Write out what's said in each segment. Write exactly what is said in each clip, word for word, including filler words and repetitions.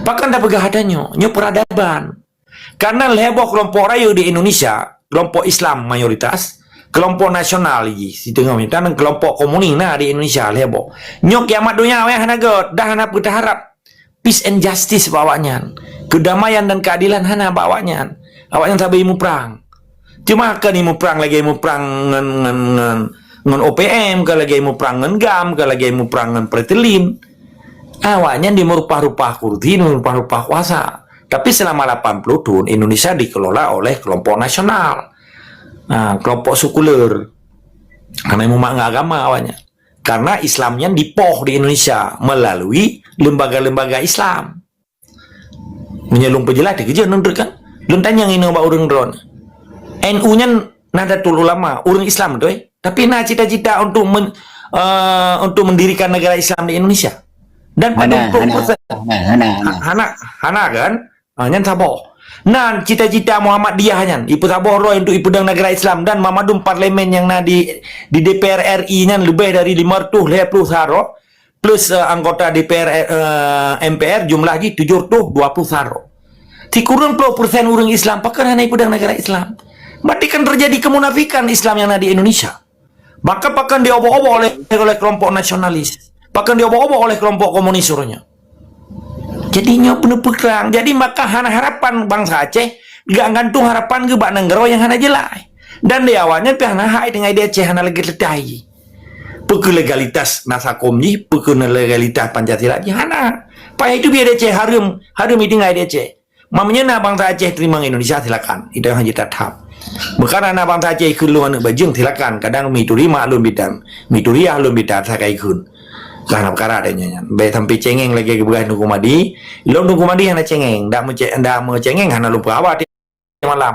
Pakon tapeugah ata nyoe? Nyoe peradaban. Karena lhèe boh kelompok rayeuk di Indonesia, kelompok Islam mayoritas, kelompok nasional jih, siteungoh mayoritas, dan kelompok komunis na di Indonesia lhèe boh. Nyoe kiamat donya awaknyan hana göt, dah hana peue taharap. Peace and justice bak awaknyan. Kedamaian dan keadilan hana bak awaknyan. Awaknyan sabe muprang. Cuma kan muprang lagèe muprang ngon, ngon, ngon, ngon O P M, ka lagèe muprang ngon GAM, ka lagèe muprang ngon Fretilin. Awaknyan di meurupah-rupah kursi, di meurupah-rupah kuasa. Tapi selama lapan puluh tahun, Indonesia dikelola oleh kelompok nasional. Ha, kelompok sekuler. Hana mumat ngon agama awaknyan. Karena Islam nyan dipoh di Indonesia melalui lembaga-lembaga Islam. Meunyoe lôn peujeulaih, teukeujeuet ngon treuk kan? Lôn tanyong inoe bak ureueng droeneuh. N U nyan Nahdlatul Ulama, ureueng Islam beutôi, tapi na cita-cita untuk men-, eh, untuk mendirikan negara Islam di Indonesia. Dan pada Hana, puluh hana, persen. hana, hana, hana. Ha-, hana, hana kan? Ha, nyan saboh. Nan cita-cita Muhammadiyah nyan, ipeusaboh droe untuk ipeudong negara Islam dan memadum parlemen nyang na di, di D P R R I nyan leubeh dari lima ratus lhèe ploh sa droe, plus, eh, anggota D P R, eh, M P R jumlah jih tujuh ratus dua puluh sa droe. Sikureueng ploh persen ureueng Islam pakon hana ipeudong negara Islam. Berarti kan terjadi kemunafikan Islam yang na di Indonesia. Maka pakon diobok-obok oleh, oleh kelompok nasionalis. Pakon diobok-obok oleh kelompok komunis uroe nyoe. Jadi nyoe peuneupeue trang. Jadi maka hana harapan bansa Aceh, geugantung harapan geuh bak nanggroe nyang hana jeulaih. Dan di awaknyan pih hana hai tinggai di Aceh hana lagèe teutai. Peue keuh legalitas Nasakom jih, peue keuh legalitas Pancasila jih, hana. Payah itu biar di Aceh hareuem, hareuem itinggai di Aceh. Meunyoe na bansa Aceh teurimong Indonesia, silakan. Itu yang hanya tetap. Bukan na bansa Aceh ikheun lôn aneuk bajeueng, silakan. Kadang mituri mak lôn bitan, mituri yah lôn bitan, sakai ikheun. Karena perkara ada nyan. Baik sampai cengeng lagi kebuah Teungku Madi. Lôn Teungku Madi hana cengeng. Dak meuce-, dak meucengeng hana lôn peugah haba malam.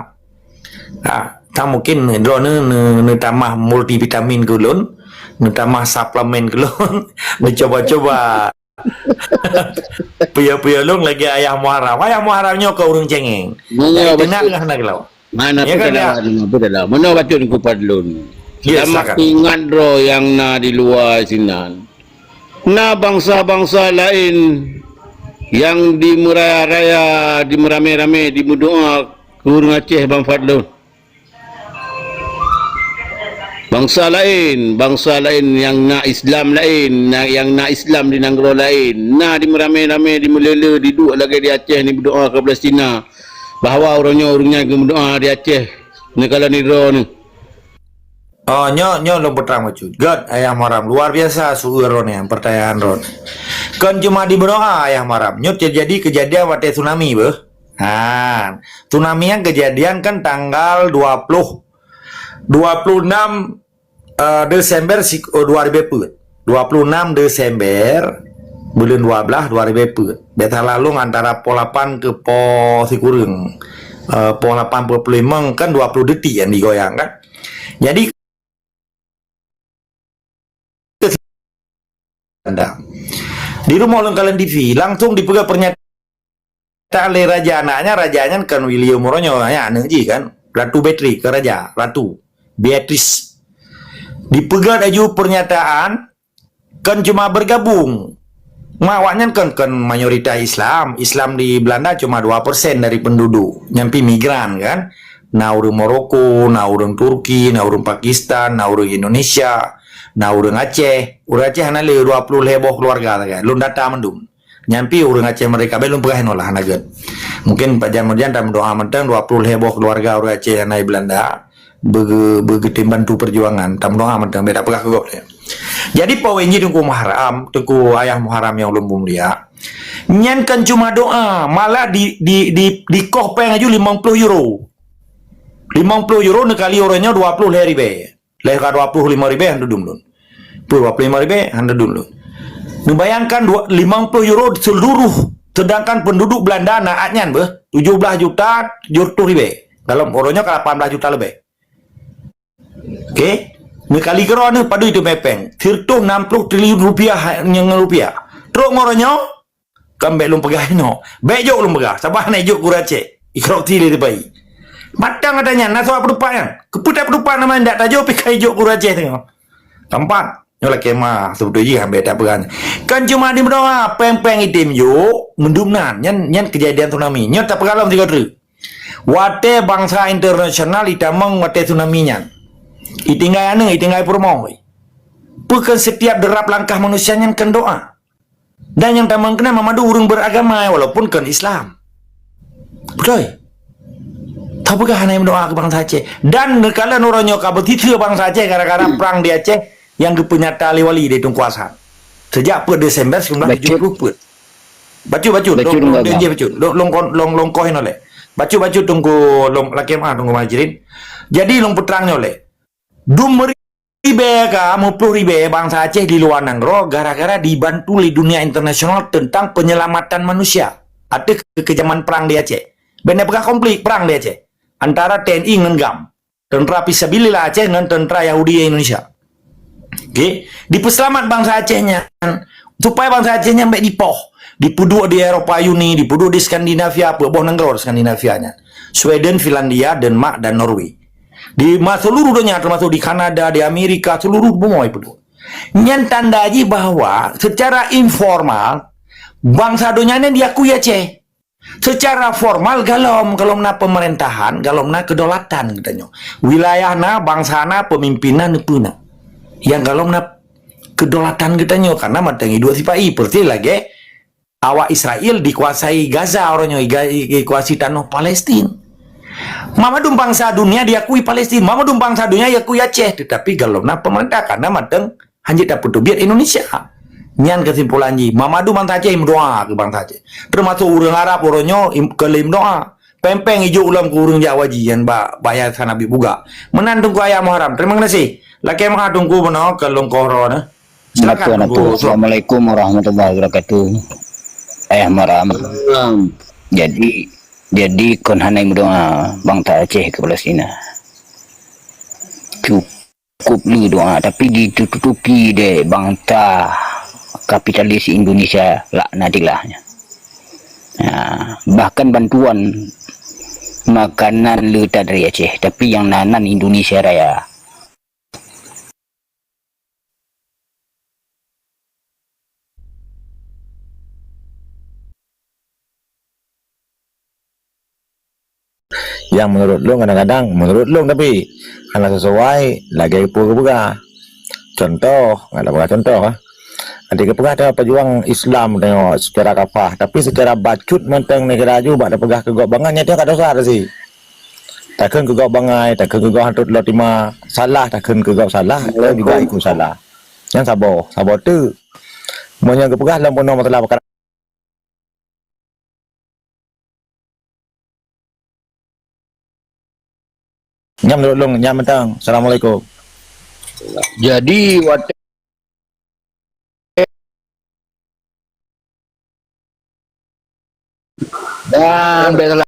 Ha, kan mungkin droeneuh neu-, neutamah multivitamin keu lôn, neutamah suplemen keu lôn, neucuba-cuba. Puyôh-puyôh lôn lagèe Ayah Muharram. Ayah Muharram nyoe keu ureueng cengeng. Nyoe Jadi, betul. Teunak lah hana geulawa. Mana Ya pun kan, tak ya? Lawan, mana pun tak lawan. Mana bacut Teungku Fadlun? Ya, Sama silakan. Ingat droe nyang na di luwa sinan. Na bansa-bansa laén nyang di meuraya-raya, di meuramé-ramé, di meudoa keu ureueng Aceh Bang Fadlun. Bansa laén, bansa laén nyang na Islam laén, na, nyang na Islam di nanggroe laén, na di meuramé-ramé, di meulé-lé, di duek lagèe di Aceh ni meudoa keu Palestina, bahwa uroe nyoe ureueng nyan geumeudoa di Aceh neukalon droeneuh. Oh, nyoe, nyoe lôn peutrang bacut. Göt, Ayah Muharram. Luar biasa su droeneuh, pertanyaan droeneuh. Kon cuma di meudoa, Ayah Muharram. Nyoe terjadi kejadian watèe tsunami beuh. Ha, tsunami nyan kejadian kan tanggal dua puluh, dua puluh enam, eh, Desember sik-, oh, dua ribu peuet. Dua puluh enam Desember, buleuen dua belas, dua ribu peuet. Biasa lalu antara poh lapan keu poh sikureueng. Eh, poh lapan puluh lima kan dua puluh detik yang digoyang kan. Jadi, di rumoh lôn kalon T V, langsung dipeugah pernyataan lé raja anaknya, raja nyan kan William uroe nyoe, ya, aneuk jih kan. Ratu Beatrix ke raja, Ratu Beatrice. Dipeugah laju pernyataan, kan cuma bergabung. Ma awaknyan kan, kan mayoritas Islam. Islam di Belanda cuma dua persen dari penduduk. Nyan pi migran kan. Na ureueng Moroko, na ureueng Turki, na ureueng Pakistan, na ureueng Indonesia, na ureueng Aceh. Ureueng Aceh hana le dua puluh lhèe boh keluarga sagai. Lôn data mandum. Nyan pi ureueng Aceh Merdeka, bèk lôn peugah inoe lah, hana gèt. Mungkin pajan-pajan tameudoa mantong dua puluh lhèe boh keluarga ureueng Aceh nyang na di Belanda. beuge-, beugeutém bantu perjuangan. Tameudoa mantong, bèk tapeugah keu gob lé. Jadi, poin jih Teungku Muharram, Teungku Ayah Muharram nyang ulôn peumulia, nyan kan cuma doa, malah di, di, di, dikoh péng laju limong ploh euro. Limong ploh euro neukali uroe nyoe dua ploh lhèe ribèe. Lhèe ka dua ploh lima ribèe han teudum lôn. Peue dua ploh lima ribèe han teudum lôn. Neubayangkan dua, limong ploh euro seluruh, sedangkan penduduk Belanda na at nyan beuh, tujoh blaih juta tujoh reutôh ribèe. Dalam uroe nyoe ka lapan blaih juta leubeh. Oke. Neukali keudroe neuh padub teumè péng. Sireutoh nam ploh triliun rupiah nyan ngon rupiah. Trok ngon uroe nyoe, kan bèk lôn peugah inoe. Bèk jok lôn peugah. Sabab hana jok keu ureueng Aceh. Ikrok ti lé dibai. Mantong ata nyan, na soe peudupat nyan. Keupeue tapeudupat nama ndak tajok pi kai jok keu ureueng Aceh teungoh. Keempat, Nyoe lakée meu'ah, seubeutôi jih ambek tapeugah. Kan cuma dimeudoa, péng-péng item jok, meudum nan. Nyan, nyan keujadian tsunami. Nyoe tapeugah lom sigoe treuk. Watée bansa internasional itamong watée tsunami nyan, itinggai aneuk, itinggai peurumoh. Peue kheun setiap deurab langkah manusia nyan kheun doa. Dan nyang tamong keunan mamadu ureuëng beragama, walaupun kheun Islam. Beutôi. Tapeugah hana meudoa keu bansa Aceh. Dan neukalon uroe nyoe ka beutiteu bansa Aceh gara-gara perang di Aceh nyang geupeunyata lé wali di Teungku Hasan. Sejak peuet Desember sembilan belas tujuh puluh peuet. Bacut, bacut, bacut, lông, lông, lông, lông, lông, lông, lông koh inoe lé. Bacut, bacut, Teungku, lông, lakée meu'ah, Teungku Muhajirin. Jadi, lông peutrang nyoe lé. Dum meuri- Ribée ka meuploh ribée bansa Aceh di luwa nanggroe gara-gara dibantu lé dunia internasional teuntang peunyelamatan manusia ateueh keu-, keujaman prang di Aceh. Bék na peugah konflik prang di Aceh antara T N I ngon gam, teuntra fisabilillah Aceh ngon teuntra Yahudi Indonesia. Oke, dipeuseulamat bansa Aceh nyan supaya bansa Aceh nyan bék dipoh, dipeuduek di Eropa Uni, dipeuduek di Skandinavia, peuet boh nanggroe Skandinavia nyan. Sweden, Finlandia, Denmark dan Norway. Di ma-, seluruh donya, termasuk di Kanada, di Amerika, seluruh bumoe peue. Nyan tanda jih bahwa secara informal, bansa donya nyan diakui Aceh. Secara formal galom, galom na pemerintahan, galom na kedaulatan geutanyoe. Wilayah na, bansa na, pemimpin na, neupeu na. Nyang galom na kedaulatan geutanyoe, karena mantong iduek sipa-i, persis lagée awak Israel dikuasai Gaza, uroe nyoe iga-, i-, ikuasai tanoh Palestin. Mamadu bansa dunia diakui Palestin, mamadu bansa dunia diakui Aceh, tetapi galom na pemerintah karena mantong hanjeuet tapeuteubiet Indonesia. Nyan kesimpulan jih, mamadu bansa Aceh meudoa keu bansa Aceh. Termasuk ureuëng Arab uroe nyoe im-, keu lé meudoa. Péng-péng ijok ulôn keu ureuëng jak haji nyan bak, bak Yayasan Habib Buga. Meunan Teungku Ayah Muharram. Terima kasih. Lakée meu'ah Teungku bunoe keu lôn koh droeneuh. Silakan, Teungku. Assalamualaikum warahmatullahi wabarakatuh. Ayah Muharram. Jadi, jadi kon hana meudoa bansa Aceh keu Palestina. Cukup le doa, tapi ditutupi deh bansa kapitalis Indonesia laknatillah. Ya, bahkan bantuan makanan le that dari Aceh, tapi nyang na nan Indonesia Raya. Nyang menurut lôn kadang-kadang, menurut lôn tapi, hana sesuai lagée peue geupeugah. Contoh, ngat peugah contoh, ah. Adak geupeugah tanyoe pejuang Islam tanyoe secara kafah, tapi secara bacut mantong neugara ju bak tapeugah keu gob bangai, nyan ka dosa teuh si. Takheun keu gob bangai, takheun keu gob hantot lom teuma salah, takheun keu gob salah, nyan juga ikut salah. Nyan saboh, saboh teuk. Meunyoe geupeugah lom bunoe masalah peukara Nyan menurut lôn, nyan mantong. Assalamualaikum. Jadi, watée dan